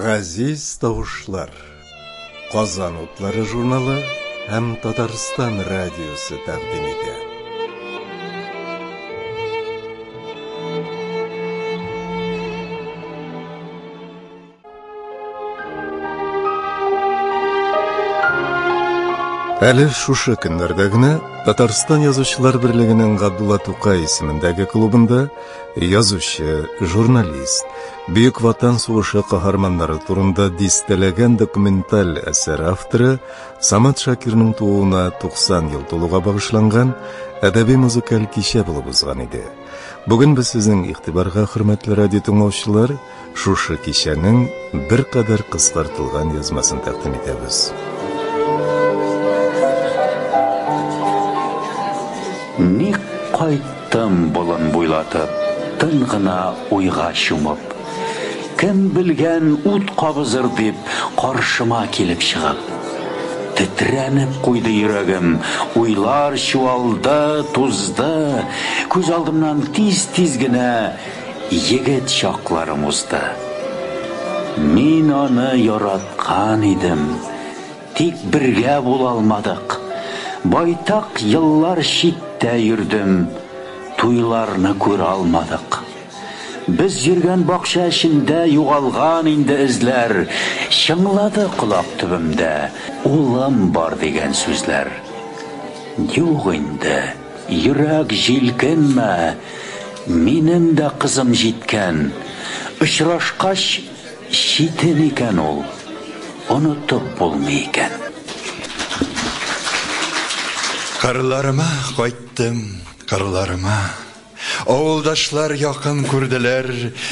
Газиз тавышлар. Казан утлары журналы һәм Татарстан радиосы тәкъдим итә. Әле шушы көннәрдә генә Татарстан Язучылар берлегенең Габдулла Тукай исемендәге клубында язучы, журналист, Бөек Ватан сугышы каһарманнары турында дистәләгән документаль әсәр авторы Самат Шакирның тууына 90 ел тулуга багышланган әдәби-музыкаль кичә булып узган иде. Бүген без сезнең игътибарга, хөрмәтле радио тыңлаучылар, Шушы кичәнең беркадәр кыскартылган язмасын тәкъдим итәбез. Ник кайттым болын буйлатып, Тын гына уйга чумып? Кем белгән, ут кабызыр дип, Каршыма килеп чыгып. Тетрәнеп куйды йөрәгем, Уйлар чуалды, тузды, Күз алдымнан тиз-тиз генә Егет чакларым узды. Мин аны яраткан идем, тик бергә була алмадык. Байтак еллар читтә йөрдем, туйларны күрә алмадык. Без йөргән бакча эчендә югалган инде эзләр, чыңлады колак төбемдә улым бар дигән сүзләр. Юк инде. Йөрәк җилкенмә, минем дә кызым җиткән. Очрашкач, читен икән ул, онытып булмый икән. Кырларыма кайттым, кырларыма. Авылдашлар якын күрделәр,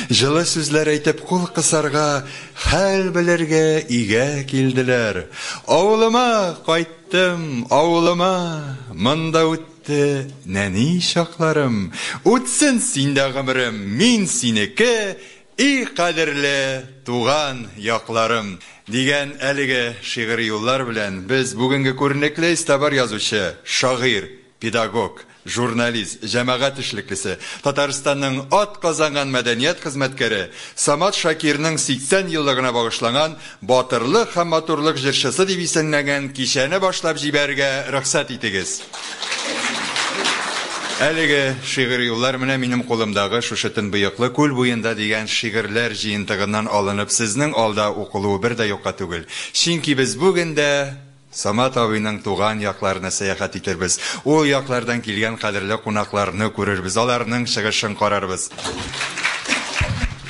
җылы сүзләр әйтеп кул кысарга, хәл белергә өйгә килделәр. Авылыма кайттым. Кайттым авылыма, монда үтте нәни чакларым. Үтсен синдә гомерем, мин синеке, и кадерле туган якларым! Дигән әлеге шигъри юллар белән без бүгенге күренекле эзтабар язучы, шагыйрь, Педагог, журналист, җәмәгать эшлеклесе, Татарстанның атказанган мәдәният хезмәткәре Самат Шакирның 80 еллыгына багышланган Батырлык һәм матурлык җырчысы дип исемләнгән кичәне башлап җибәрергә рөхсәт итегез. Әлеге шигъри юллар менә минем кулымдагы шушы Төнбоеклы күл буенда дигән шигырьләр җыентыгыннан алынып сезнең алда укылуы бер дә юкка түгел. Чөнки без бүген дә Самат абыйның туган якларына сәяхәт итербез, ул яклардан килгән кадерле кунакларны күрербез, аларның чыгышын карарбыз.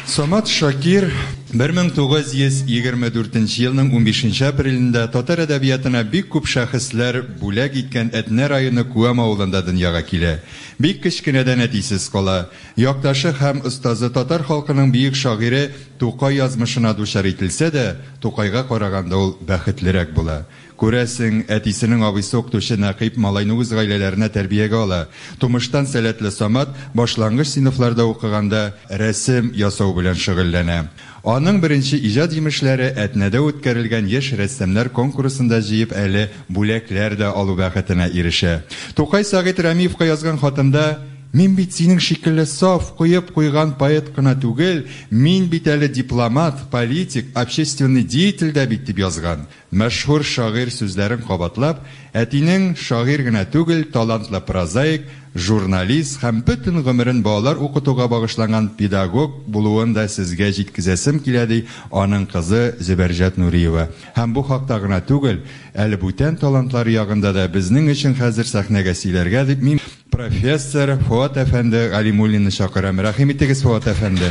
Самат Шакир 1924 нче елның унбишенче апрелендә татар әдәбиятына бик күп шәхесләр бүләк иткән Әтнә районы Күәм авылында дөньяга килә. Бик кечкенәдән әтисез кала. Якташы һәм остазы татар халкының бөек шагыйре Тукай язмышына дучар ителсә дә, Тукайга караганда ул бәхетлерәк була. Күрәсең, әтисенең абыйсы укытучы Нәкыйп малайны үз гаиләләренә тәрбиягә ала. Тумыштан сәләтле Самат башлангыч сыйныфларда укыганда рәсем ясау белән шөгыльләнә. Аның беренче иҗат җимешләре Әтнәдә үткәрелгән яшь рәссамнар конкурсында җыеп әле бүләкләр дә алу бәхетенә ирешә. Тукай Сәгыйть Рәмиевка язган хатында, Мин бит синең шикелле саф, коеп куйган поэт кына түгел, мин бит әле дипломат, политик, общественный деятель дә бит, дип язган. Мәшһүр шагыйрь сүзләрен кабатлап, әтинең шагыйрь генә түгел, талантлы прозаик, журналист һәм бөтен гомерен балалар укытуга багышланган педагог булуын да сезгә җиткезәсем килә, ди аның кызы Зөбәрҗәт Нуриева. Һәм бу хакта гына түгел, әле бүтән талантлары ягында да безнең өчен хәзер сәхнәгә сөйләргә дип мин Профессор Фоат әфәнде Галимуллинны чакырам. Рәхим итегез, Фоат әфәнде.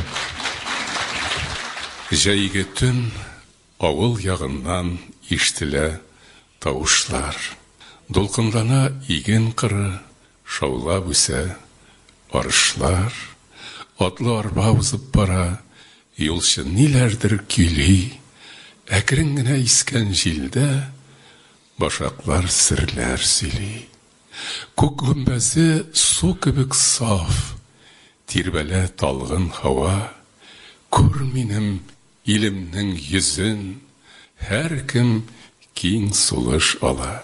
Җәйге төн авыл ягыннан ишетелә тавышлар. Дулкынлана иген кыры, шаулап үсә арышлар. Атлы арба узып бара, юлчы ниләрдер көйли. Әкрен генә искән җилдә башаклар серләр сөйли. Күк гөмбәзе су кебек саф, Тирбәлә талгын һава. Күр минем илемнең йөзен, Һәркем киң сулыш ала.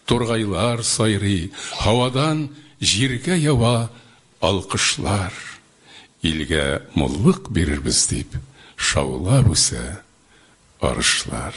Тургайлар сайрый, һавадан Җиргә ява алкышлар. Илгә муллык бирербез дип, Шаулап үсә. арышлар.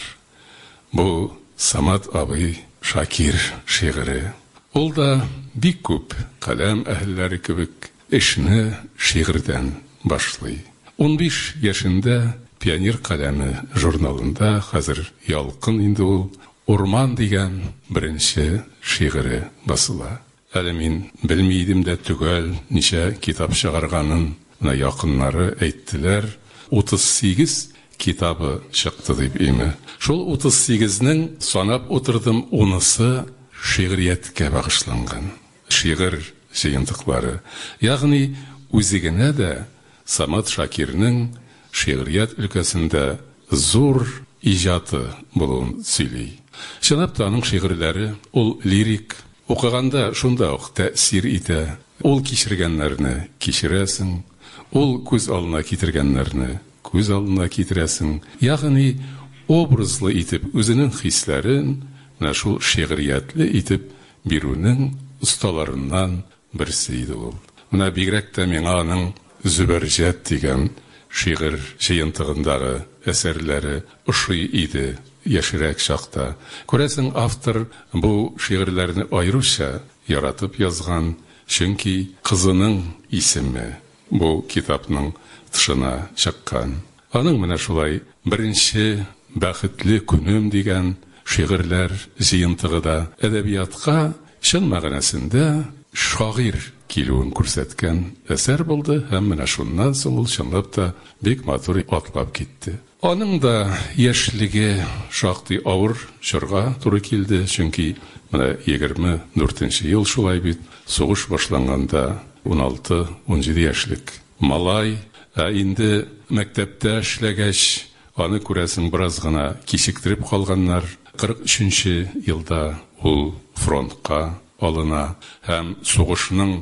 Бу Самат абый Шакир шигыре. Ул да бик күп каләм әһелләре кебек эшне шигырьдән башлый. 15 яшендә Пионер каләме журналында, хәзер Ялкын инде ул, Урман дигән беренче шигыре басыла. Әле мин белми идем дә төгәл ничә китап чыгарганын, менә якыннары әйттеләр, 38 китабы чыкты дип име. Шул 38-нең санап утырдым, унысы шигърияткә багышланган. Шигырь җыентыклары. Ягъни үзе генә дә Самат Шакирның шигърият өлкәсендә зур иҗаты булуын сөйли. Чынлап та аның шигырьләре ул лирик, укыганда шунда ук тәэсир итә, ул кичергәннәрне кичерәсең, ул күз алдына китергәннәрне күз алдына китерәсең, ягъни образлы итеп үзенең хисләрен менә шул шигъриятле итеп бирүнең осталарыннан берсе иде ул. Менә бигрәк тә миңа аның Зөбәрҗәт дигән шигырь җыентыгындагы әсәрләре ошый иде яшьрәк чакта. Күрәсең, автор бу шигырьләрне аеруча яратып язган, чөнки кызының исеме бу китапның тышына чыккан. Аның менә шулай Беренче бәхетле көнем дигән шигырьләр җыентыгы да әдәбиятка чын мәгънәсендә шагыйрь килүен күрсәткән әсәр булды һәм менә шуннан соң ул чынлап та бик матур атлап китте. Аның да яшьлеге шактый авыр чорга туры килде, чөнки менә 24 нче ел шулай бит, сугыш башланганда 16-17 яшьлек малай, ә инде мәктәптә эшләгәч, аны, күрәсең, бераз гына кичектереп калганнар. 43 нче елда ул фронтка алына һәм сугышның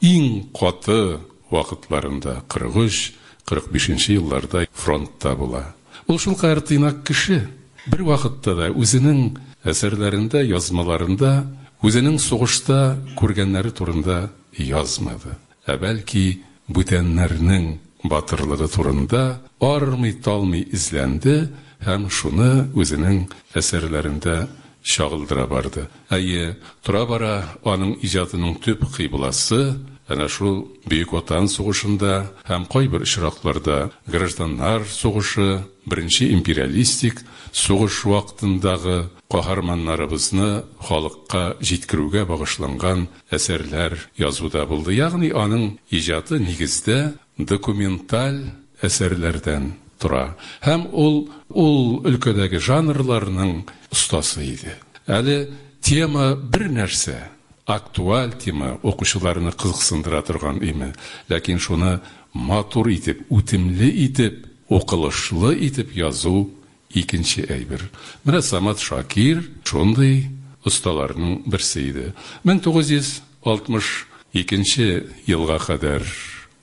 иң каты вакытларында, 43, 45 нче елларда фронтта була. Ул шулкадәр тыйнак кеше, бервакытта да үзенең әсәрләрендә, язмаларында үзенең сугышта күргәннәре турында язмады. Ә бәлки бүтәннәрнең батырлыгы турында армый-талмый эзләнде һәм шуны үзенең әсәрләрендә чагылдыра барды. Әйе, тора-бара аның иҗатының төп кыйбласы әнә шул Бөек Ватан сугышында һәм кайбер очракларда гражданнар сугышы, беренче империалистик сугыш вакытындагы каһарманнарыбызны халыкка җиткерүгә багышланган әсәрләр язу да булды. Ягъни аның иҗаты нигездә документаль әсәрләрдән тора. Һәм ул ул өлкәдәге жанрларның остасы иде. Әле тема бер нәрсә, актуаль тема, укучыларны кызыксындыра торган име, ләкин шуны матур итеп, үтемле итеп, укылышлы итеп язу икенче әйбер. Менә Самат Шакир шундый осталарның берсе иде. 1962 елга кадәр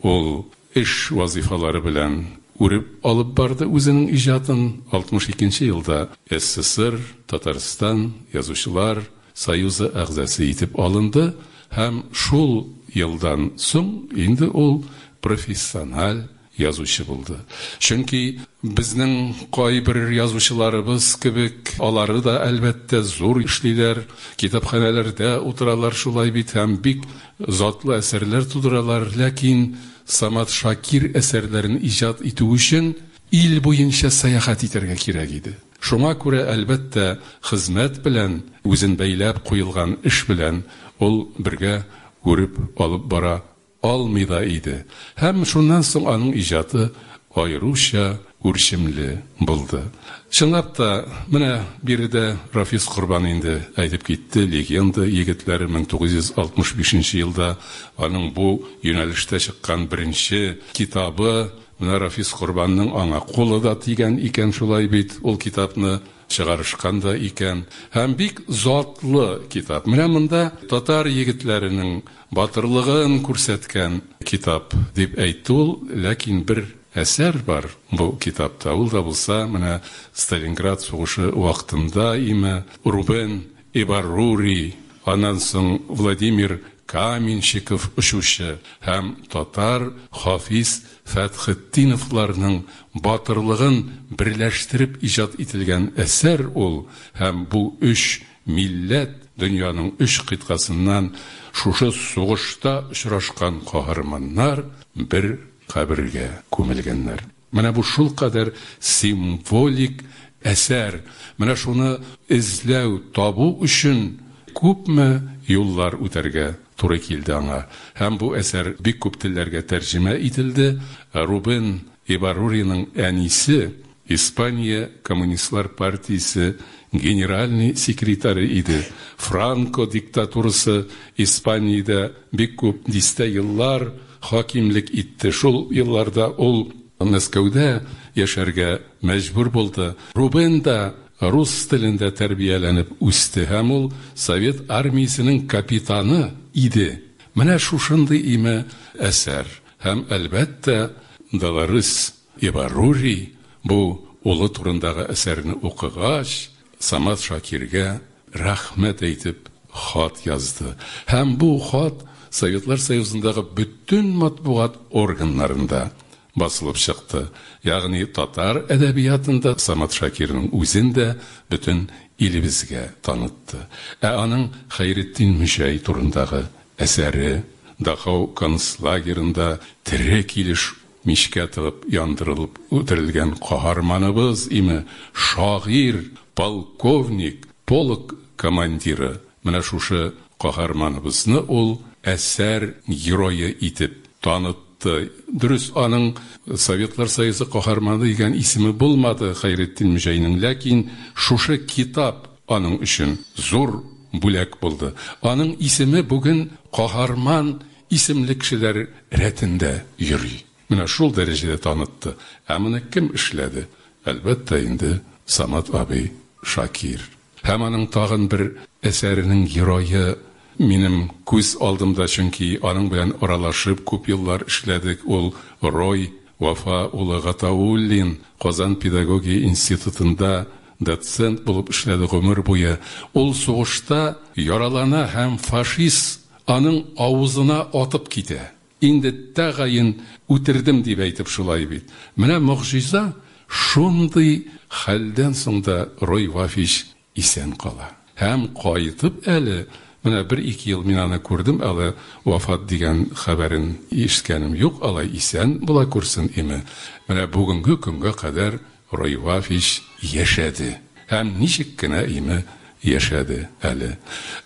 ул эш вазыйфалары белән үреп алып барды үзенең иҗатын. 62 нче елда СССР, Татарстан Язучылар союзы әгъзасы итеп алынды һәм шул елдан соң инде ул профессиональ язучы булды. Чөнки безнең кайбер язучыларыбыз кебек, алары да, әлбәттә, зур эшлиләр, китапханәләрдә утыралар шулай бит һәм бик затлы әсәрләр тудыралар, ләкин Самат Шакир әсәрләрен иҗат итү өчен ил буенча сәяхәт итәргә кирәк иде. Шуңа күрә, әлбәттә, хезмәт белән, үзен бәйләп куелган эш белән ул бергә үреп алып бара алмый да иде. Һәм шуннан соң аның иҗаты аеруча үрчемле булды. Чынлап та, менә биредә Рафис Корбан инде әйтеп китте, Легенда егетләре 1965 нче елда аның бу юнәлештә чыккан беренче китабы. Менә Рафис Корбанның аңа кулы да тигән икән шулай бит, ул китапны чыгарышкан да икән. Һәм бик затлы китап. Менә монда татар егетләренең Батырлыгын күрсәткән китап, дип әйтте ул, ләкин бер әсәр бар бу китапта, ул да булса менә Сталинград сугышы вакытында име, Рубен Ибаррури, аннан соң Владимир Каменщиков очучы һәм татар Хафиз Фәтхетдиновларның батырлыгын берләштереп иҗат ителгән әсәр ул һәм бу өч милләт дөньяның өч кыйтгасыннан шушы сугышта очрашкан каһарманнар бер кабергә күмелгәннәр. Менә бу шулкадәр символик әсәр. Менә шуны эзләү, табу өчен күпме юллар үтәргә туры килде аңа. Һәм бу әсәр бик күп телләргә тәрҗемә ителде. Рубен Ибарруриның әнисе Испания Коммунистлар партиясе генеральный секретаре иде. Франко диктатурасы Испаниядә бик күп дистә еллар хакимлек итте. Шул елларда ул Мәскәүдә яшәргә мәҗбүр булды. Рубен да рус телендә тәрбияләнеп үсте һәм ул Совет армиясенең капитаны иде. Менә шушындый име әсәр. Һәм, әлбәттә, Долорес Ибаррури бу улы турындагы әсәрне укыгач, Самат Шакиргә рәхмәт әйтеп хат язды. Һәм бу хат Советлар Союзындагы бөтен матбугат органнарында басылып чыкты. Ягъни татар әдәбиятын да, Самат Шакирның үзен дә бөтен илебезгә танытты. Ә аның Хәйретдин Мөҗәй турындагы әсәре, Дахау концлагерында тере килеш мичкә тыгып яндырылып үтерелгән каһарманыбыз име, шагыйрь, полковник, полк командиры, менә шушы каһарманыбызны ул әсәр герое итеп танытты. Дөрес, аның Советлар Союзы каһарманы дигән исеме булмады Хәйретдин Мөҗәйнең, ләкин шушы китап аның өчен зур бүләк булды. Аның исеме бүген каһарман исемле кешеләр рәтендә йөри. Менә шул дәрәҗәдә танытты. Ә моны кем эшләде? Әлбәттә инде, Самат абый Шакир. Һәм аның тагын бер әсәренең герое минем күз алдымда, чөнки аның белән аралашып күп еллар эшләдек, ул Рой Вафа улы Гатауллин, Казан педагогия институтында доцент булып эшләде гомер буе. Ул сугышта яралана һәм фашист аның авызына атып китә. Инде тәгаен үтердем дип әйтеп шулай бит. Менә могҗиза, шундый хәлдән соң да Рой Вафич исән кала. Һәм кайтып әле, менә бер-ике ел мин аны күрдем, әле вафат дигән хәбәрен ишеткәнем юк, алай исән була күрсен име. Менә бүгенге көнгә кадәр Рой Вафич яшәде. Һәм ничек кенә име яшәде әле.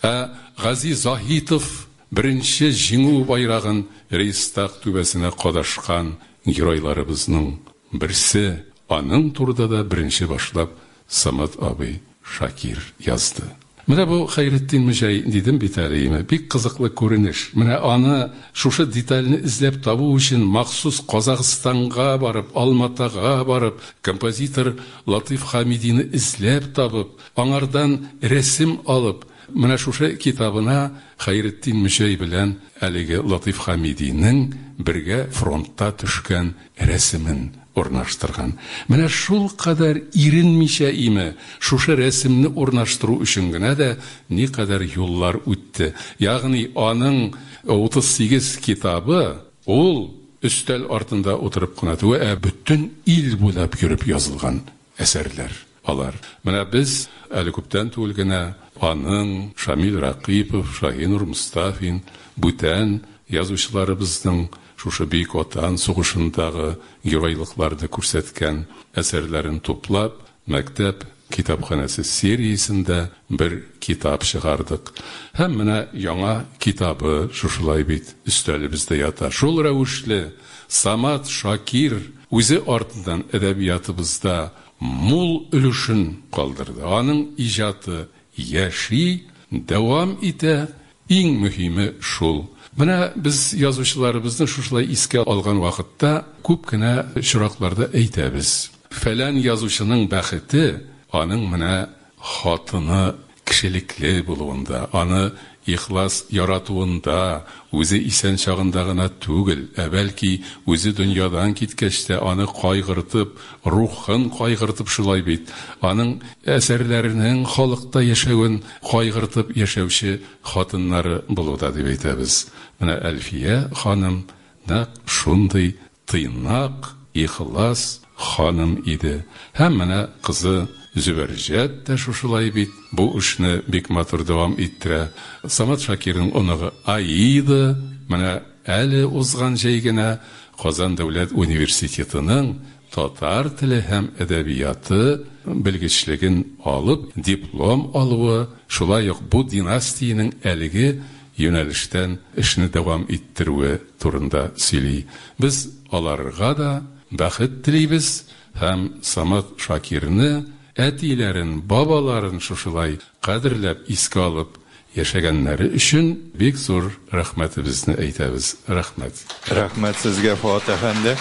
Ә Гази Заһитов беренче Җиңү байрагын Рейхстаг түбәсенә кадашкан геройларыбызның берсе, аның турыда да беренче башлап Самат абый Шакир язды. Менә бу Хәйретдин Мөҗәй дидем бит әле, име, бик кызыклы күренеш. Менә аны шушы детальне эзләп табу өчен махсус Казахстанга барып, Алматага барып, композитор Латыйф Хәмидине эзләп табып, аңардан рәсем алып, менә шушы китабына Хәйретдин Мөҗәй белән әлеге Латыйф Хәмидинең бергә фронтта төшкән рәсемен урнаштырган. Менә шулкадәр иренмичә име, шушы рәсемне урнаштыру өчен генә дә никадәр юллар үтте. Ягъни аның 38 китабы ул өстәл артында утырып кына түгел, ә бөтен ил буйлап йөреп язылган әсәрләр алар. Менә без әле күптән түгел генә аның Шамил Рәкыйпов, Шаһинур Мостафин, бүтән язучыларыбызның шушы Бөек Ватан сугышындагы геройлыкларны күрсәткән әсәрләрен туплап, мәктәп китапханәсе сериясендә бер китап чыгардык. Һәм менә яңа китабы шушылай бит өстәлебездә ята. Шул рәвешле Самат Шакир үзе артыннан әдәбиятыбызда мул өлешен калдырды. Аның иҗаты яши, дәвам итә, иң мөһиме шул. Менә без язучыларыбызны шушылай искә алган вакытта күп кенә очракларда әйтәбез. Фәлән язучының бәхете аның менә хатыны кешелекле булуында, аны ихлас яратуында, үзе исән чагында гына түгел, ә бәлки үзе дөньядан киткәч тә аны кайгыртып, рухын кайгыртып шулай бит, аның әсәрләренең халыкта яшәвен кайгыртып яшәүче хатыннары булуда дип әйтәбез. Менә Әлфия ханым нәкъ шундый тыйнак, ихлас ханым иде. Һәм менә кызы Зөбәрҗәт тә шушылай бит бу эшне бик матур дәвам иттерә. Самат Шакирның оныгы Аида менә әле узган җәй генә Казан дәүләт университетының татар теле һәм әдәбияты белгечлеген алып, диплом алуы шулай ук бу династиянең әлеге юнәлештән эшне дәвам иттерүе турында сөйли. Без аларга да бәхет телибез һәм Самат Шакирны, әтиләрен, бабаларын шушылай кадерләп искә алып яшәгәннәре өчен бик зур рәхмәтебезне әйтәбез. Рәхмәт. Рәхмәт сезгә, Фоат әфәнде.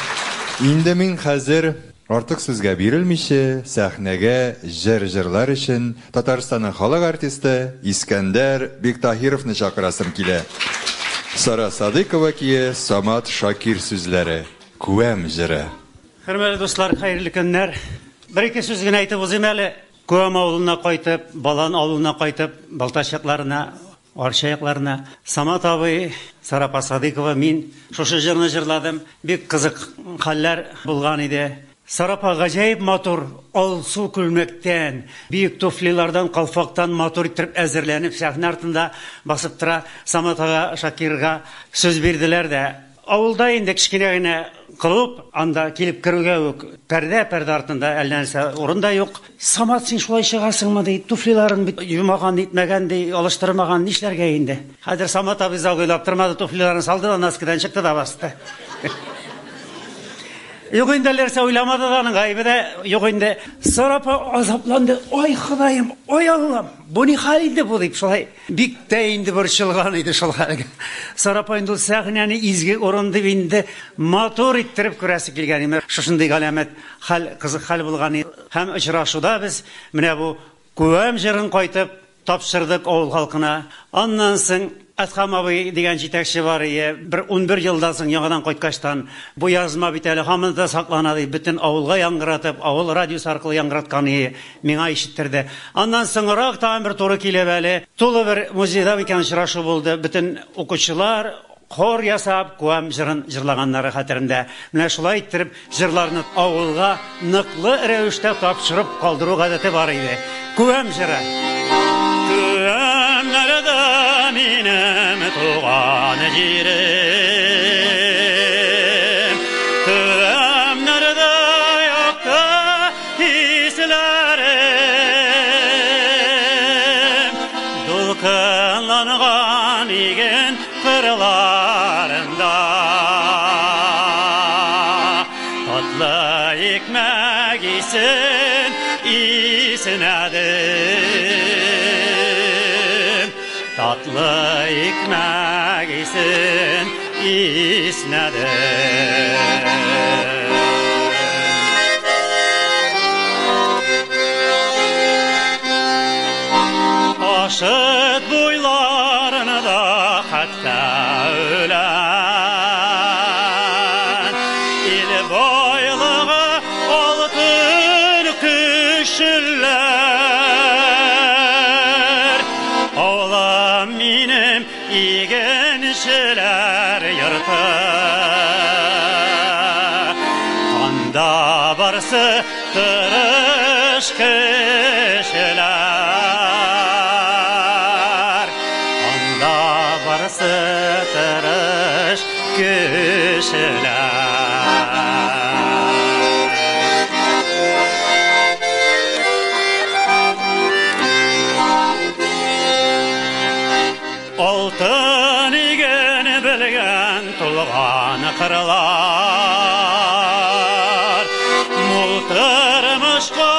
Инде мин хәзер артык сүзгә бирелмичә, сәхнәгә җыр җырлар өчен Татарстанның халык артисты Искәндәр Биктаһировны чакырасым килә. Сара Садыйкова көе, Самат Шакир сүзләре. Күәм җыры. Хөрмәтле дуслар, хәерле көннәр. Бер-ике сүз генә әйтеп узыйм әле. Күәм авылына кайтып, Балан авылына кайтып, Балтач якларына, Арча якларына. Самат абый, Сара апа Садыйкова, мин шушы җырны җырладым. Бик кызык хәлләр булган иде. Сара апа гаҗәеп матур алсу күлмәктән, биек туфлилардан, калфактан матур иттереп әзерләнеп, сәхнә артында басып тора. Самат ага Шакирга сүз бирделәр дә. Авылда инде кечкенә генә клуб, анда килеп керүгә үк пәрдә, пәрдә артында әллә нәрсә урын да юк. Самат, син шулай чыгасыңмы, ди, туфлиларын бит юмаган, нитмәгән, ди, алыштырмаган, нишләргә инде? Хәзер Самат абый озак уйлап тормады, туфлиларын салды да носкидан чыкты да басты. Юк инде, нәрсә уйламады да, аның гаебе дә юк инде. Сара апа азапланды, ай Ходаем, ай Аллам, бу ни хәл инде бу, дип шулай бик тә инде борчылган иде шул хәлгә. Сара апа инде ул сәхнәне изге урын дип инде матур иттереп күрәсе килгән иде. Шушындый галәмәт хәл, кызык хәл булган иде. Һәм очрашуда без менә бу Күәм җырын кайтып тапшырдык авыл халкына. Аннан соң Әдһәм абый дигән җитәкче бар ие, бер 11 елдан соң яңадан кайткачтан, бу язма бит әле һаман да саклана дип, бөтен авылга яңгыратып, авыл радиосы аркылы яңгыраткан ие, миңа ишеттерде. Аннан соңрак тагын бер туры килеп әле, тулы бер музейда микән очрашу булды, бөтен укучылар хор ясап, Күәм җырын җырлаганнары хәтеремдә. Менә шулай иттереп, җырларны авылга ныклы рәвештә тапшырып калдыру гадәте бар иде. Күәм җыры. Күәмнәрдә минем туган җирем. Күәмнәрдә якты хисләрем. Дулкынланган иген кырларында татлы икмәк исен иснәдем. Татлы икмәк исен иснәдем. Ашыт буйларында хәтта үлән. Ил байлыгы алтын көшелләр. Авылым минем игенчеләр йорты. Анда барсы тырыш кешеләр. Анда барсы тырыш кешеләр. Алтын иген белгән тулган кырлар. Мул тормышка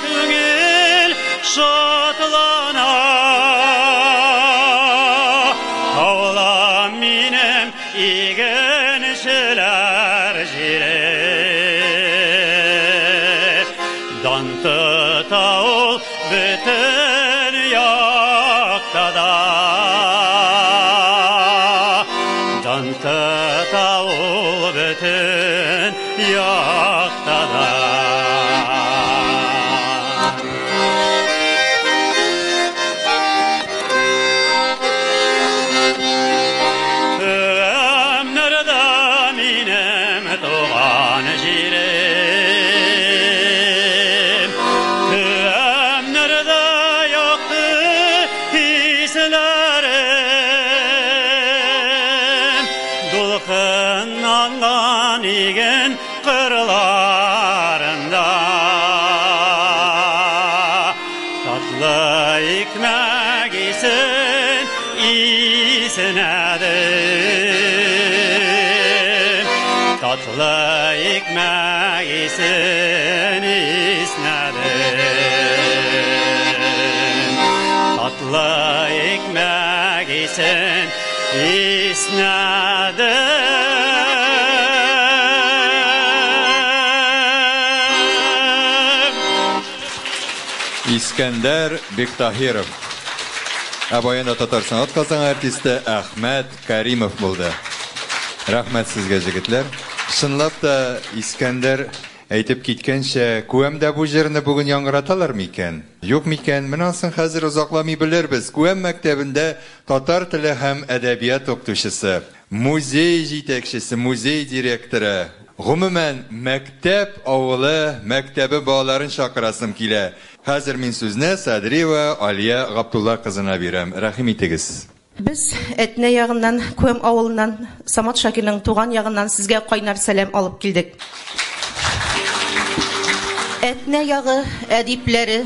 күңел шатлана. Авылым минем игенчеләр җире. Дан тота ул бөтен якта да. Таныта ул бөтен якта да. Күәмнәрдә минем туган җирем, Күәмнәрдә якты хисләрем, Дулкынланган иген кырларында Татлы икмәк исен иснәдем. Татлы икмәк исен иснәдем. Татлы икмәк исен иснәдем. Искәндәр Биктаһиров. Ә баянда Татарстан атказанган артисты Әхмәт Каримов булды. Рәхмәт сезгә, җегетләр. Чынлап та, Искәндәр әйтеп киткәнчә, Күәмдә бу җырны бүген яңгыраталар микән? Юк микән? Менә ансын хәзер озакламый белербез. Күәм мәктәбендә татар теле һәм әдәбият укытучысы, музей җитәкчесе, музей директоры, гомумән, мәктәп авылы мәктәбе балаларын чакырасым килә. Хәзер мин сүзне Садриева Алия Габдулла кызына бирәм. Рәхим итегез. Без Әтнә ягыннан, Күәм авылыннан, Самат Шакирның туган ягыннан сезгә кайнар сәлам алып килдек. Әтнә ягы әдипләре,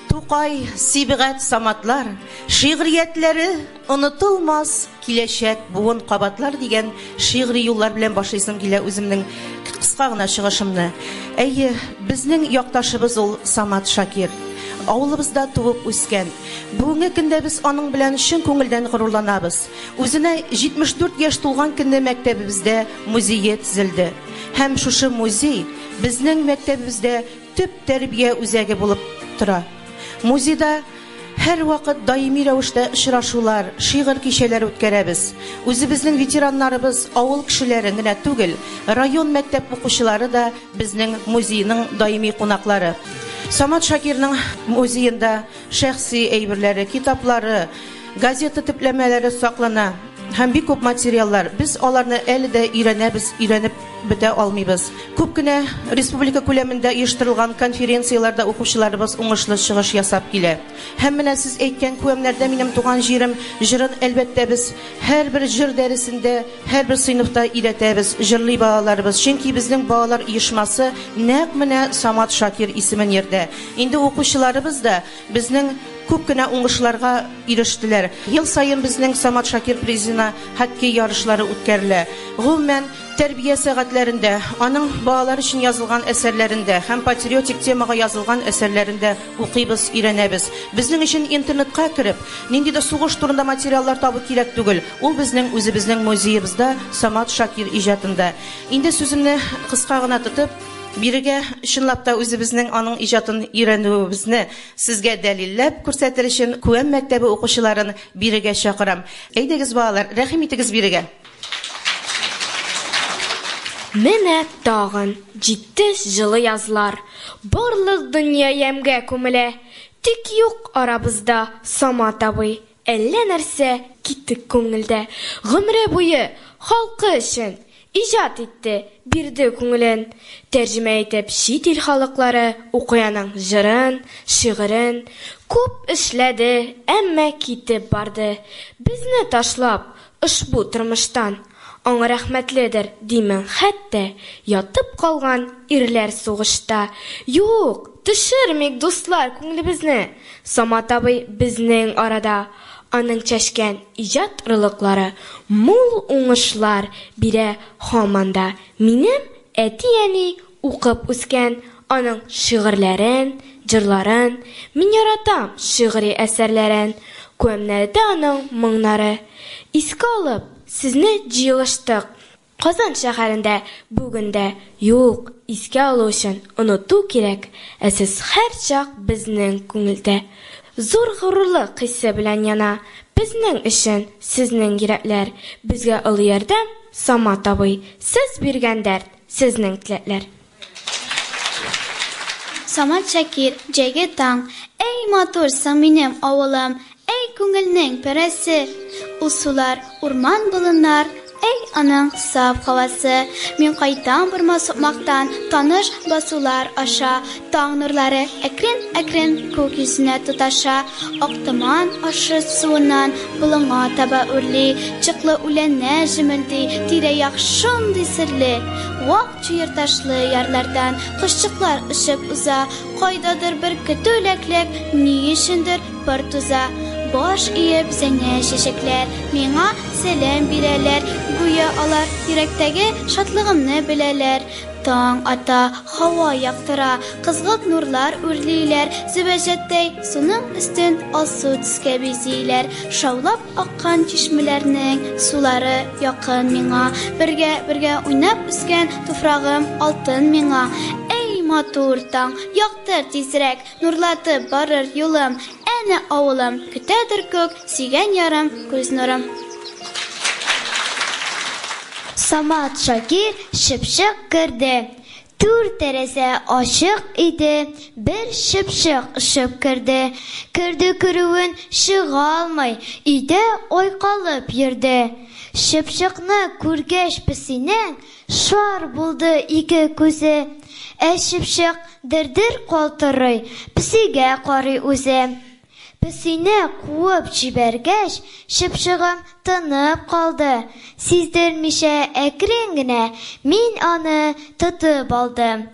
Тукай, Сибгать, Саматлар, шигъриятләре онытылмас, киләчәк буын кабатлар дигән шигъри юллар белән башлыйсым килә үземнең кыска гына чыгышымны. Әйе, безнең якташыбыз ул Самат Шакир. Авылыбызда туып үскән. Бүгенге көндә без аның белән чын күңелдән горурланабыз. Үзенә 74 яшь тулган көнне мәктәбебездә музее төзелде. Һәм шушы музей безнең мәктәбебездә төп тәрбия үзәге булып тора. Музейда һәрвакыт даими рәвештә очрашулар, шигырь кичәләре үткәрәбез. Үзебезнең ветераннарыбыз, авыл кешеләре генә түгел, район мәктәп укучылары да безнең музейның даими кунаклары. Самат Шакирның музеенда шәхси әйберләре, китаплары, газета төпләмәләре саклана һәм бик күп материаллар. Без аларны әле дә өйрәнәбез, өйрәнеп бетә алмыйбыз. Күп кенә республика күләмендә оештырылган конференцияләрдә укучыларыбыз уңышлы чыгыш ясап килә. Һәм менә сез әйткән Күәмнәрдә минем туган җирем җырын әлбәттә без һәрбер җыр дәресендә, һәрбер сыйныфта өйрәтәбез, җырлый балаларыбыз. Чөнки безнең балалар оешмасы нәкъ менә Самат Шакир исемен йөртә. Инде укучыларыбыз да безнең күп кенә уңышларга ирештеләр. Ел саен безнең Самат Шакир призына хоккей ярышлары үткәрелә. Гомумән, тәрбия сәгатьләрендә, аның балалар өчен язылган әсәрләрендә һәм патриотик темага язылган әсәрләрендә укыйбыз, өйрәнәбез. Безнең өчен интернетка кереп, нинди дә сугыш турында материаллар табу кирәк түгел. Ул безнең үзебезнең музеебызда, Самат Шакир иҗатында. Инде сүземне кыска гына тотып, бирегә чынлап та үзебезнең аның иҗатын өйрәнүебезне сезгә дәлилләп күрсәтер өчен Күәм мәктәбе укучыларын бирегә чакырам. Әйдәгез, балалар, рәхим итегез бирегә. Менә тагын җитте җылы язлар. Барлык дөнья ямьгә күмелә. Тик юк арабызда Самат абый. Әллә нәрсә китек күңелдә. Гомере буе халкы өчен иҗат итте, бирде күңелен. Тәрҗемә итеп чит ил халыклары укый аның җырын, шигырен. Күп эшләде, әмма китеп барды. Безне ташлап, ошбу тормыштан. Аңа рәхмәтледер, димен, хәтта ятып калган ирләр сугышта. Юк, төшермик, дуслар, күңелебезне. Самат абый безнең арада. Аның чәчкән иҗат орлыклары мул уңышлар бирә һаман да. Минем әти-әни укып үскән аның шигырьләрен, җырларын. Мин яратам шигъри әсәрләрен. Күәмнәрдә аның моңнары. Искә алып, сезне җыелыштык. Казан шәһәрендә бүген дә юк, искә алу өчен оныту кирәк, ә сез һәрчак безнең күңелдә. Зур горурлык хисе белән яна безнең өчен сезнең йөрәкләр. Безгә олы ярдәм. Самат абый, сез биргән дәрт, сезнең теләкләр. Самат Шакир, Җәйге таң. Әй матурсың минем авылым, Әй күңелнең парәсе. Ул сулар, урман-болыннар, Әй аның саф һавасы. Мин кайтам борма сукмактан, Таныш басулар аша. Таң нурлары әкрен-әкрен Күк йөзенә тоташа. Ак томан ашы суыннан Болынга таба үрли. Чыклы үләннәр җемелди, Тирә-як шундый серле. Вак чуерташлы ярлардан Кошчыклар очып уза. Кайдадыр бер көтү ләкләк Ни өчендер пыр туза. Баш иеп зәңгәр чәчәкләр Миңа сәлам бирәләр. Гүя алар йөрәктәге Шатлыгымны беләләр. Таң ата, һава яктыра, Кызгылт нурлар үрлиләр. Зөбәрҗәттәй суның өстен Алсу төскә бизиләр. Шаулап аккан чишмәләрнең Сулары якын миңа. Бергә-бергә уйнап үскән Туфрагым алтын миңа. Әй, матур таң, яктыр тизрәк, Нурлатып барыр юлым. Әнә авылым, көтәдер күк, Сөйгән ярым, күз нурым. Самат Шакир чыпчык керде. Түр тәрәзә ачык иде, бер чыпчык очып керде. Керде керүен чыга алмый, өйдә айкалып йөрде. Чыпчыкны күргәч песинең шар булды ике күзе. Ә чыпчык дер-дер калтырый, песигә карый үзе. Песине куып җибәргәч, чыпчыгым тынып калды. Сиздермичә әкрен генә мин аны тотып алдым.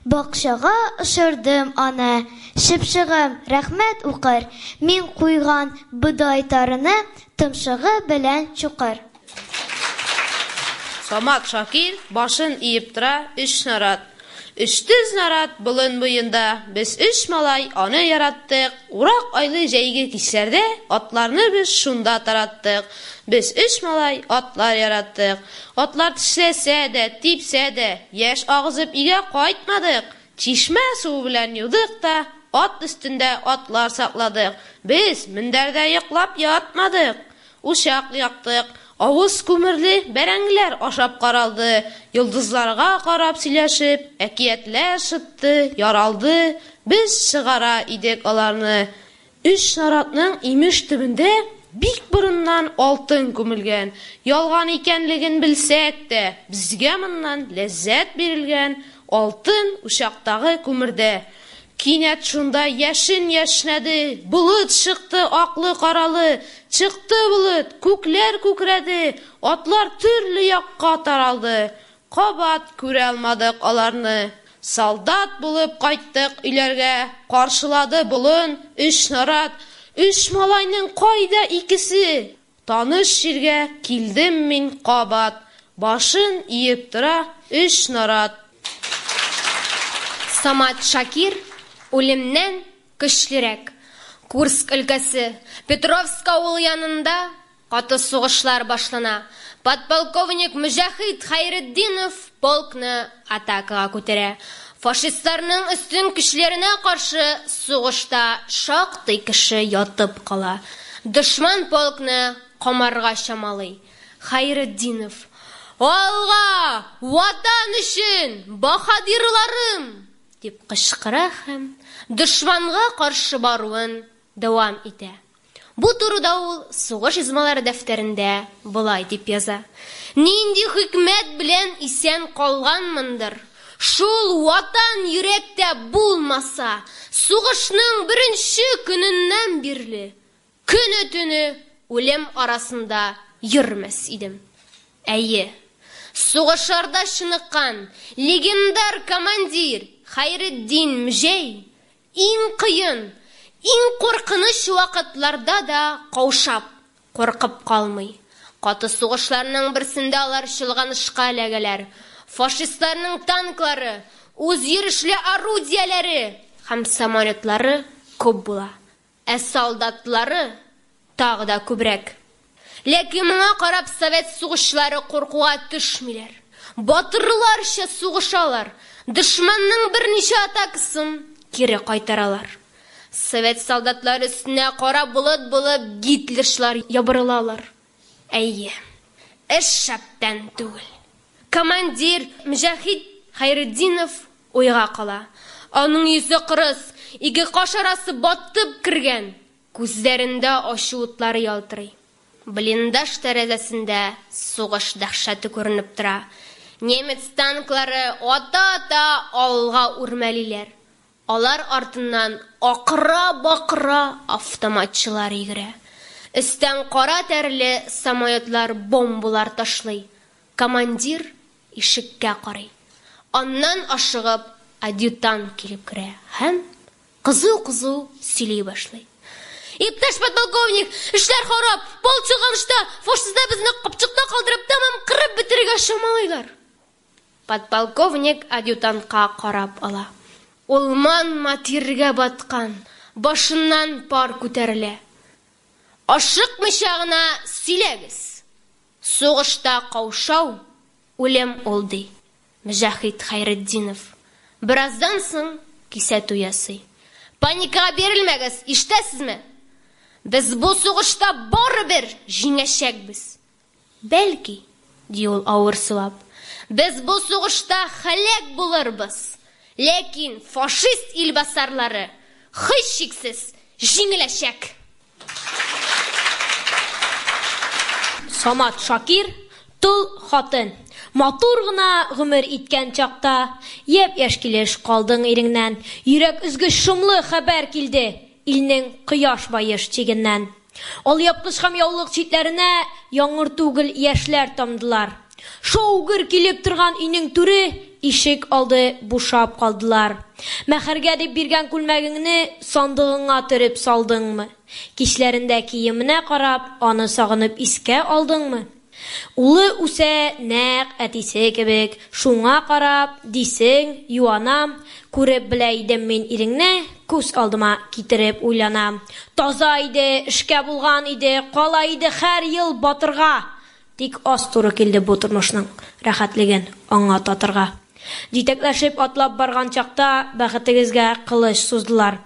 Бакчага очырдым аны. Чыпчыгым рәхмәт укыр, мин куйган бодай тарыны томшыгы белән чукыр. Самат Шакир башын иеп тора өч нарат. Өч төз нарат болын буенда, без өч малай аны яраттык. Урак айлы җәйге кичләрдә атларны без шунда тараттык. Без өч малай атлар яраттык. Атлар тешләсә дә, типсә дә, яшь агызып өйгә кайтмадык. Чишмә суы белән юдык та, ат өстендә атлар сакладык. Без мендәрдә йоклап ятмадык. Учак яктык, авыз күмерле бәрәңгеләр ашап каралды, йолдызларга карап сөйләшеп, әкиятләр шытты, яралды, без чыгара идек аларны. Өч наратның имеш төбендә бик борыннан алтын күмелгән. Ялган икәнлеген белсәк тә, безгә моннан ләззәт бирелгән, алтын учактагы күмердә. Кинәт шунда яшен яшьнәде, болыт чыкты аклы-каралы, чыкты болыт, күкләр күкрәде, атлар төрле якка таралды. Кабат күрә алмадык аларны. Солдат булып кайттык өйләргә, каршылады болын, өч нарат, өч малайның кайда икесе? Таныш җиргә килдем мин кабат, Башын иеп тора өч нарат. Самат Шакир үлемнән көчлерәк. Курск өлкәсе, Петровск авылы янында каты сугышлар башлана. Подполковник Мөҗәһит Хәйретдинов полкны атакага күтәрә. Фашистларның өстен көчләренә каршы сугышта шактый кеше ятып кала. Дошман полкны камарга чамалый. Хәйретдинов, Алга! Ватан өчен! Баһадирларым! дип кычкыра һәм дошманга каршы баруын дәвам итә. Бу турыда ул Сугыш язмалары дәфтәрендә болай дип яза, Нинди хикмәт белән исән калганмындыр, шул Ватан йөрәктә булмаса, сугышның беренче көненнән бирле көне-төне үлем арасында йөрмәс идем. Әйе, сугышларда чыныккан легендар командир Хәйретдин Мөҗәй Иң кыен, иң куркыныч вакытларда да каушап, куркып калмый. Каты сугышларның берсендә алар чолганышка эләгәләр. Фашистларның танклары, үзйөрешле орудиеләре һәм самолетлары күп була. Ә солдатлары тагы да күбрәк. Ләкин моңа карап совет сугышчылары куркуга төшмиләр. Батырларча сугышалар, дошманның берничә атакасын кире кайтаралар. Совет солдатлары өстенә кара болыт булып гитлерчылар ябырылалар. Әйе. Эш шәптән түгел. Командир Мөҗәһит Хәйретдинов уйга кала. Аның йөзе кырыс, ике каш арасы батып кергән, күзләрендә ачу утлары ялтырый. Блиндаж тәрәзәсендә сугыш дәһшәте күренеп тора. Немец танклары ата-ата алга үрмәлиләр. Алар артыннан акыра-бакыра автоматчылар йөгерә. Өстән кара тәреле самолетлар бомбалар ташлый. Командир ишеккә карый. Аннан ашыгып адъютант килеп керә һәм кызу-кызу сөйли башлый. Иптәш подполковник, эшләр харап, полк чолганышта, фашистлар безне капчыкта калдырып тәмам кырып бетерергә чамалыйлар. Подполковник адъютантка карап ала. Ул манма тиргә баткан, башыннан пар күтәрелә. Ашыкмыйча гына сөйләгез. Сугышта каушау, үлем ул, ди Мөҗәһит Хәйретдинов. Бераздан соң кисәтү ясый. Паникага бирелмәгез, ишетәсезме? Без бу сугышта барыбер җиңәчәкбез. Бәлки, ди ул авыр сулап, без бу сугышта һәлак булырбыз, ләкин фашист илбасарлары, һичшиксез, җиңеләчәк! Самат Шакир, тол хатын. Матур гына гомер иткән чакта, япь-яшь килеш калдың иреңнән. Йөрәк өзгеч шомлы хәбәр килде илнең кояш баеш чигеннән. Алъяпкыч һәм яулык читләренә яңгыр түгел, яшьләр тамдылар. Шау-гөр килеп торган өйнең түре, ишек алды бушап калдылар. Мәһәргә дип биргән күлмәгеңне сандыгыңа төреп салдыңмы? Кичләрендә киеменә карап, аны сагынып искә алдыңмы? Улы үсә нәкъ әтисе кебек, шуңа карап, дисең, юанам, күреп белә идем мин иреңне, күз алдыма китереп уйланам. Таза иде, эшкә булган иде, кала иде һәр ел батырга. Тик аз туры килде бу тормышның рәхәтлеген аңа татырга. Җитәкләшеп атлап барган чакта бәхетегезгә кылыч суздылар.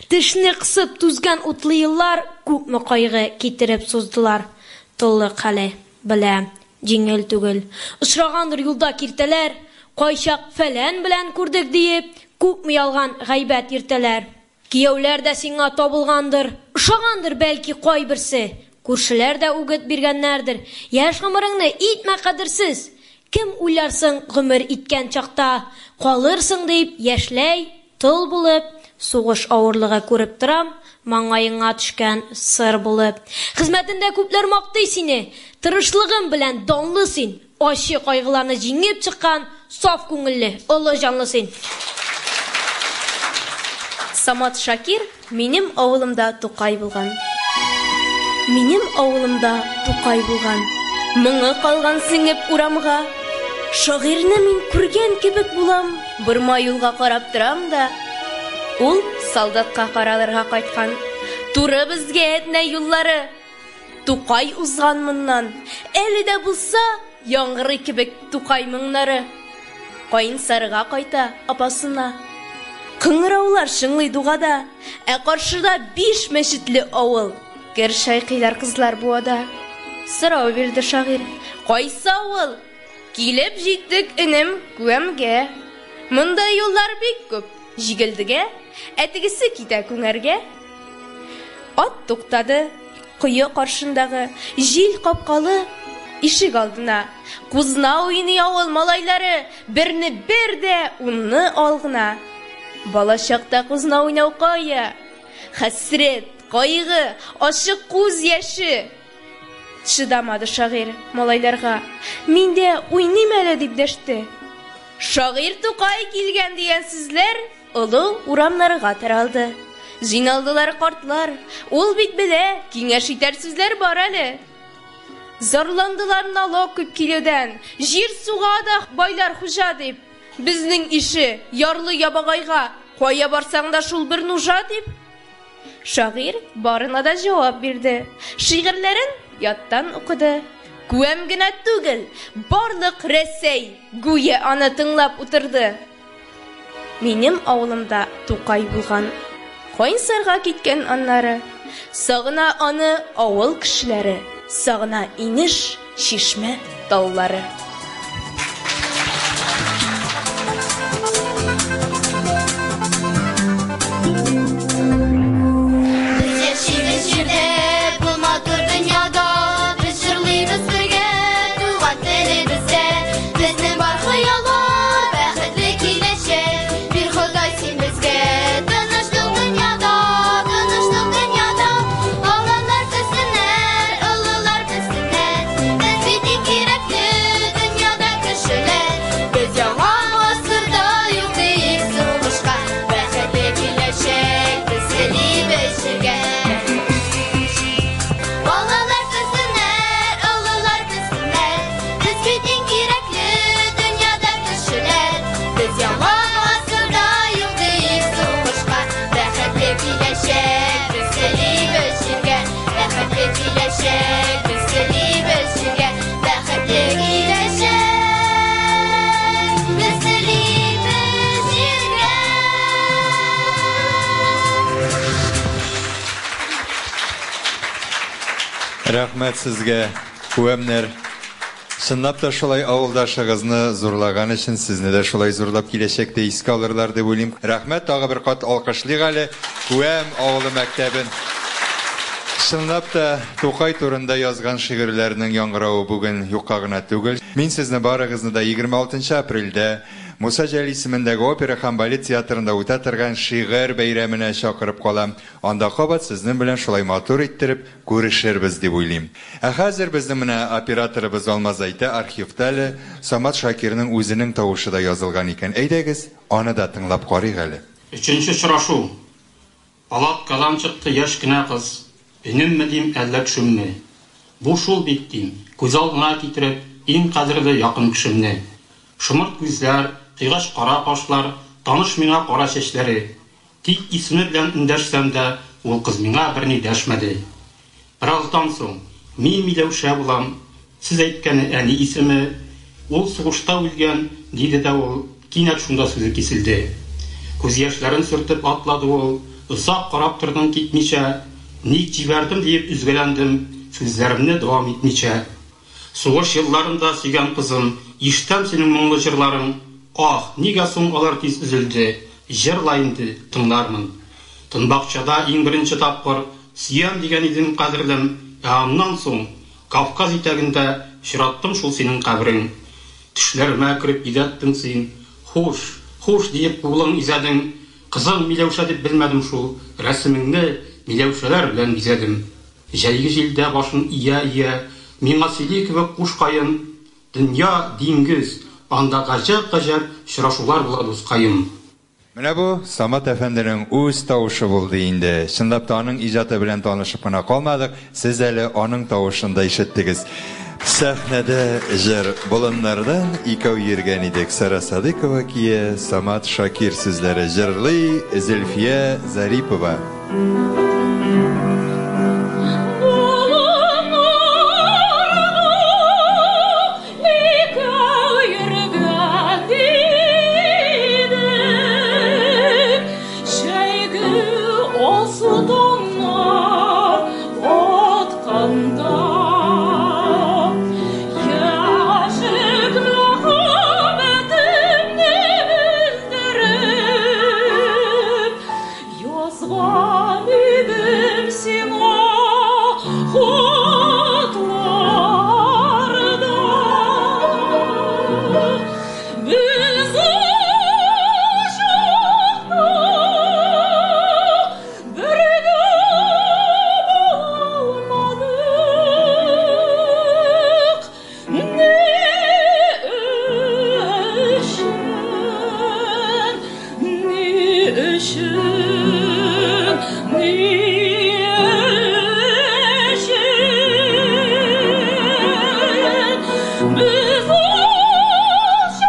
Тешне кысып түзгән утлы еллар күпме кайгы китереп суздылар. Толлык хәле, беләм, җиңел түгел. Очрагандыр юлда киртәләр, кайчак фәлән белән күрдек диеп, күпме ялган гайбәт йөртәләр. Кияүләр дә сиңа табылгандыр, ошагандыр бәлки кайберсе. Күршеләр дә үгет биргәннәрдер, яшь гомереңне итмә кадерсез. Кем уйларсың гомер иткән чакта, калырсың дип яшьләй тол булып, сугыш авырлыгы күреп торам, маңгаеңа төшкән сыр булып. Хезмәтендә күпләр мактый сине, тырышлыгың белән данлы син, ачы кайгыларны җиңеп чыккан саф күңелле, олы җанлы син. Самат Шакир Минем авылымда Тукай булган. Минем авылымда Тукай булган. Моңы калган сеңеп урамга. Шагыйрьне мин күргән кебек булам, борма юлга карап торам да. Ул солдатка каралырга кайткан. Туры безгә Әтнә юллары. Тукай узган моннан. Әле дә булса яңгырый кебек Тукай моңнары. Каенсарыга кайта апасына. Кыңгыраулар чыңлый дугада, ә каршыда биш мәчетле авыл. Кер чайкыйлар кызлар буада. Сорау бирде шагыйрь. Кайсы авыл? Килеп җиттек, энем, Күәмгә. Монда юллар бик күп, Җигелдегә, ә тегесе китә Күңәргә. Ат туктады, кое каршындагы җил капкалы ишек алдына. Кузна уйный авыл малайлары, берне бер дә, унны ал гына. Бала чакта кузна уйнау кая? Хәсрәт, кайгы, ачы күз яше. Чыдамады шагыйрь малайларга. Мин дә уйныйм әле, дип дәште. Шагыйрь Тукай килгән дигән сүзләр олы урамнарга таралды. Җыйналдылар картлар. Ул бит белә, киңәш итәр сүзләр бар әле. Зарландылар налог күп килүдән, җир-суга да байлар хуҗа дип. Безнең ише ярлы ябагайга кая барсаң да шул бер нужа дип. Шагыйрь барына да җавап бирде. Шигырьләрен яттан укыды. Күәм генә түгел, барлык Рәсәй гүя аны тыңлап утырды. Минем авылымда Тукай булган. Кайнсарга киткән аннары. Сагына аны авыл кешеләре, сагына инеш, чишмә, таллары. Без яшибез җирдә, бу матур дөньяда, Без җырлыйбыз бергә туган телебездә. Безнең бар хыяллар, бәхетле киләчәк. Бир, Ходай, син безгә тынычлык дөньяда, тынычлык дөньяда. Балалар белсеннәр, олылар белсеннәр, Без бит иң кирәкле дөньяда кешеләр. Без яңа гасырда юк диик сугышка, Бәхетле киләчәк без телибез җиргә. Балалар белсеннәр, олылар белсеннәр, Без бит иң кирәкле дөньяда кешеләр. Без яңа гасырда юк диик сугышка, Бәхетле киләчәк без телибез җиргә. Бәхетле киләчәк без телибез җиргә. Бәхетле киләчәк без телибез җиргә. Рәхмәт сезгә, Күәмнәр. Чынлап та шулай авылдашыгызны зурлаган өчен сезне дә шулай зурлап киләчәктә искә алырлар дип уйлыйм. Рәхмәт, тагы бер кат алкышлыйк әле Күәм авылы мәктәбен. Чынлап та Тукай турында язган шигырьләрнең яңгыравы бүген юкка гына түгел. Мин сезне барыгызны да 26 апрельдә Муса Җәлил исемендәге опера һәм балет театрында үтә торган шигырь бәйрәменә чакырып калам. Анда кабат сезнең белән шулай матур иттереп күрешербез дип уйлыйм. Ә хәзер безнең менә операторыбыз Алмаз әйтә, архивта әле Самат Шакирның үзенең тавышы да язылган икән. Әйдәгез, аны да тыңлап карыйк әле. Өченче очрашу. Палаткадан чыкты яшь кенә кыз. Өнемме дим, әллә төшемме? Бу шул бит, дим, күз алдына китереп, иң кадерле якын кешемне. Шомырт күзләр, кыйгач кара кашлар, таныш миңа кара чәчләре. Тик исеме белән эндәшсәм дә, ул кыз миңа берни дәшмәде. Бераздан соң, Мин Миләүшә булам, сез әйткәне әни исеме, ул сугышта үлгән, диде дә ул, кинәт шунда сүзе киселде. Күз яшьләрен сөртеп атлады ул, озак карап тордым китмичә, ник җибәрдем диеп өзгәләндем, сүзләремне дәвам итмичә. Сугыш елларында, сөйгән кызым, ишетәм синең моңлы җырларың, Ах, нигә соң алар тиз өзелде, җырла инде, тыңлармын. Тын бакчада иң беренче тапкыр сөям дигән идең, кадерлем, ә аннан соң Кавказ итәгендә очраттым шул синең каберең. Төшләремә кереп йөдәттең син, хуш, хуш диеп кулың изәдең, кызың Миләүшә дип белмәдем шул, рәсемеңне миләүшәләр белән бизәдем. Җәйге җилдә башын ия-ия, миңа сөйли кебек куш каен, дөнья, диңгез, анда гаҗәп-гаҗәп очрашулар була, дускаем. Менә бу Самат әфәнденең үз тавышы булды инде. Чынлап та аның иҗаты белән танышып кына калмадык, сез әле аның тавышын да ишеттегез. Сәхнәдә җыр Болыннардан икәү йөргән идек. Сара Садыкова кие, Самат Шакир сүзләре җырлый Зөлфия Зарипова. Икәү йөргән идек, Җәйге алсу таңнар атканда. Яшьлек мәхәббәтемне белдереп, Язган идем сиңа хатларда. Без ул чакта бергә булмадык. Ни өчен, ни өчен, ни өчен? Без ул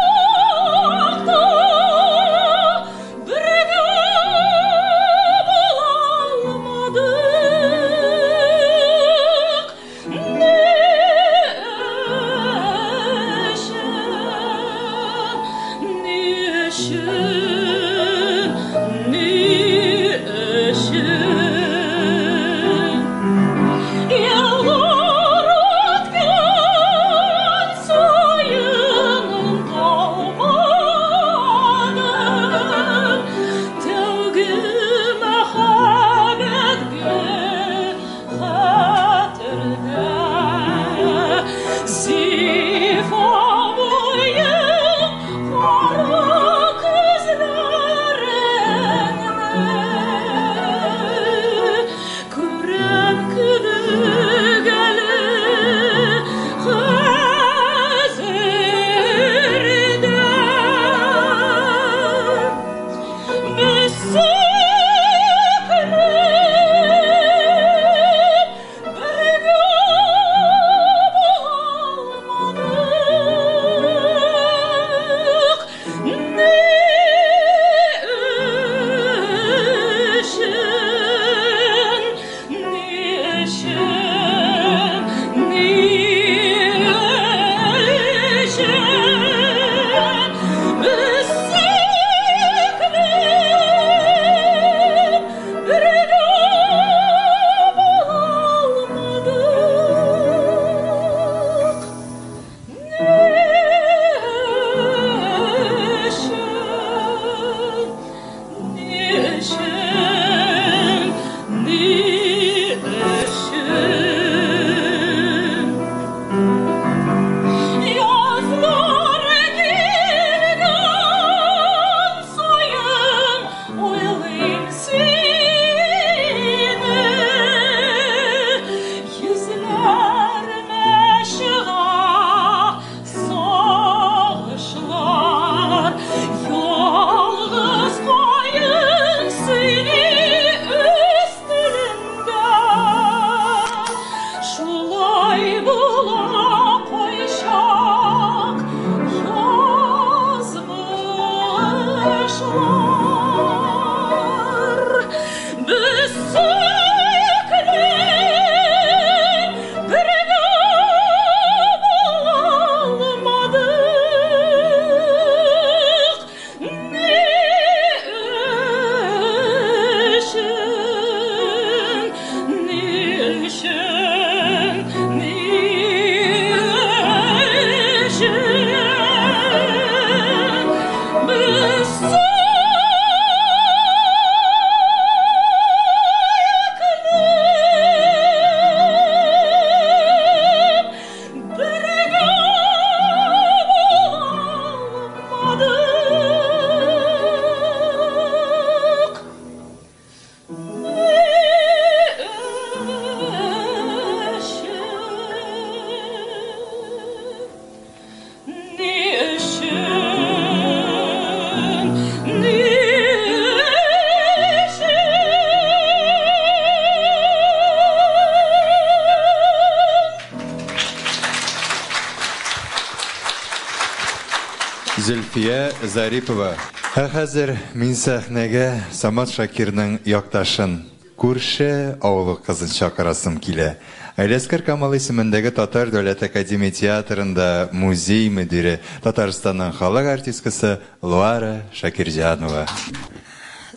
Зөлфия Зарипова. Ә хәзер мин сәхнәгә Самат Шакирның якташын, күрше авылы кызын чакырасым килә. Галиәсгар Камал исемендәге Татар дәүләт академия театрында музей мөдире, Татарстанның халык артисткасы Луара Шакирҗанова.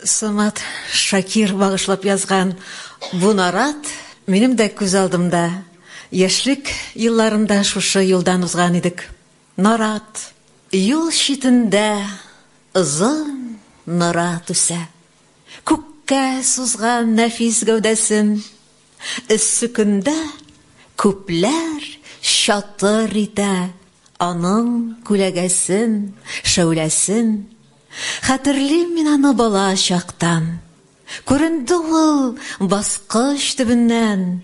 Самат Шакир багышлап язган бу нарат минем дә күз алдымда. Яшьлек елларында шушы юлдан узган идек. Нарат. Юл читендә озын нарат үсә. Күккә сузган нәфис гәүдәсен. Эссе көндә күпләр чатыр итә аның күләгәсен, шәүләсен. Хәтерлим мин аны бала чактан. Күренде ул баскыч төбеннән.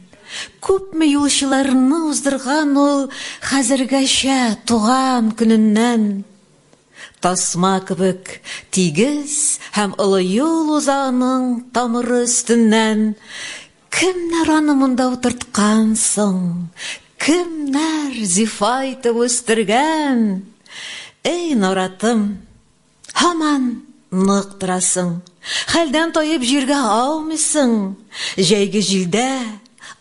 Күпме юлчыларны уздырган ул хәзергәчә туган көненнән. Тасма кебек тигез һәм олы юл уза аның тамыры өстеннән. Кемнәр аны монда утырткан соң? Кемнәр зифа итеп үстергән? Эй, наратым, Һаман нык торасың, хәлдән таеп җиргә аумыйсың. Җәйге җилдә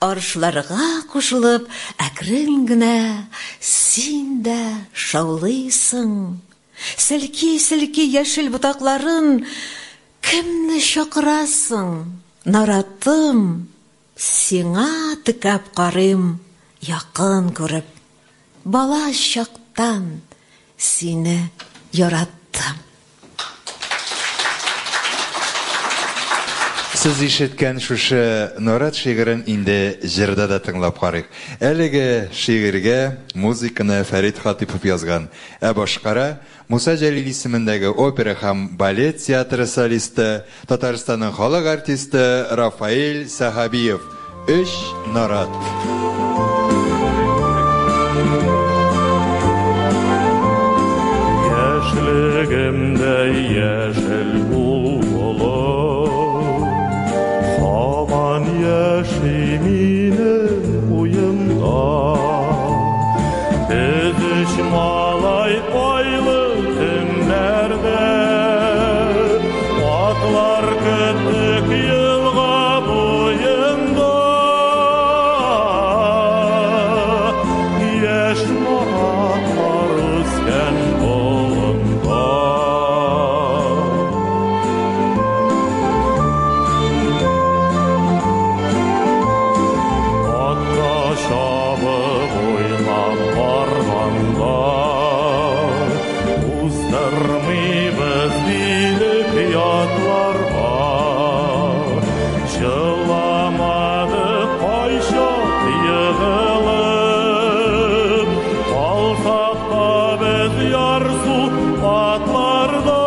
арышларга кушылып, әкрен генә син дә шаулыйсың. Селки-селки яшел ботакларын кемне чакырасың, наратым? Сиңа текәп карыйм, якын күреп. Бала чактан сине яраттым. Сез ишеткән шушы Нарат шигырен инде җырда да тыңлап карыйк. Әлеге шигырьгә музыканы Фәрит Хатыйпов язган, ә башкара Муса Җәлил исемендәге опера һәм балет театры солисты, Татарстанның халык артисты Рафаэль Сәхабиев. Өч нарат. Яшьлегемдә яшел ул болын, Һаман яши минем уемда. Без өч малай айлы төннәрдә Атлар көттек елга буенда. Яшь наратлар үскән болында. Атка чабып уйнап барганда, Уздырмыйбыз дидек ятларга. Җыламады кайчак егылып, Калсак та без ярсу атларда.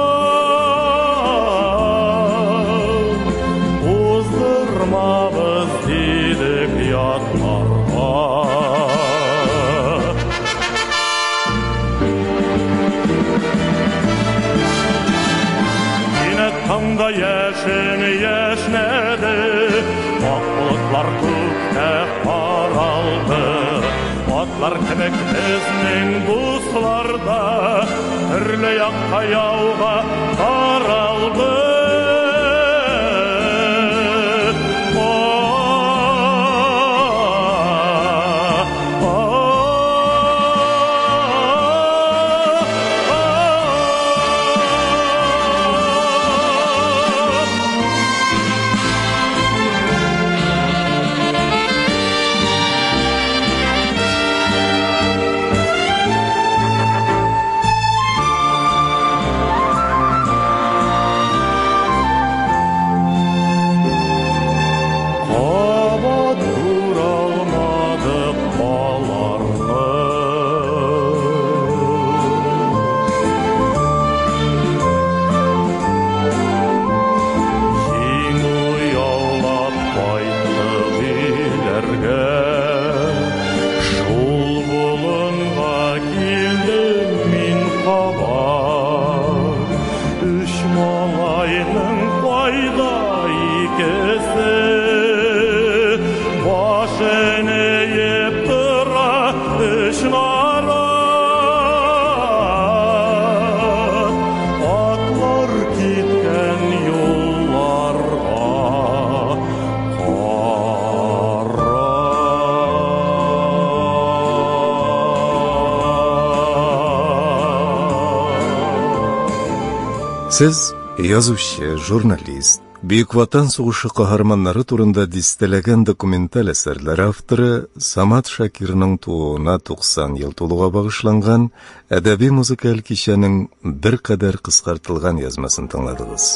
Уздырмабыз дидек ятларга. Кинәт таңда яшен яшьнәде, Ак болытлар күктә каралды. Атлар кебек безнең дуслар да Төрле якка яуга таралды. Кабат күралмадык аларны. Җиңү яулап кайттык өйләргә. Шул болынга килдем мин кабат. Өч малайның кайда икесе? Башын иеп тора өч нарат. Сез язучы, журналист, Бөек Ватан сугышы каһарманнары турында дистәләгән документаль әсәрләр авторы Самат Шакирның тууына 90 ел тулуга багышланган әдәби-музыкаль кичәнең беркадәр кыскартылган язмасын тыңладыгыз.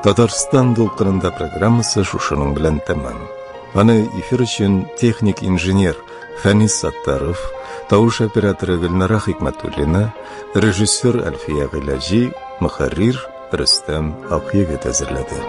Татарстан дулкынында программасы шушының белән тәмам. Аны эфир өчен техник инженер Фәнис Саттаров, тавыш операторы Гөлнара Хикмәтуллина, режиссер Әлфия Гыйләҗи, мөхәррир Рөстәм Акъегет әзерләде.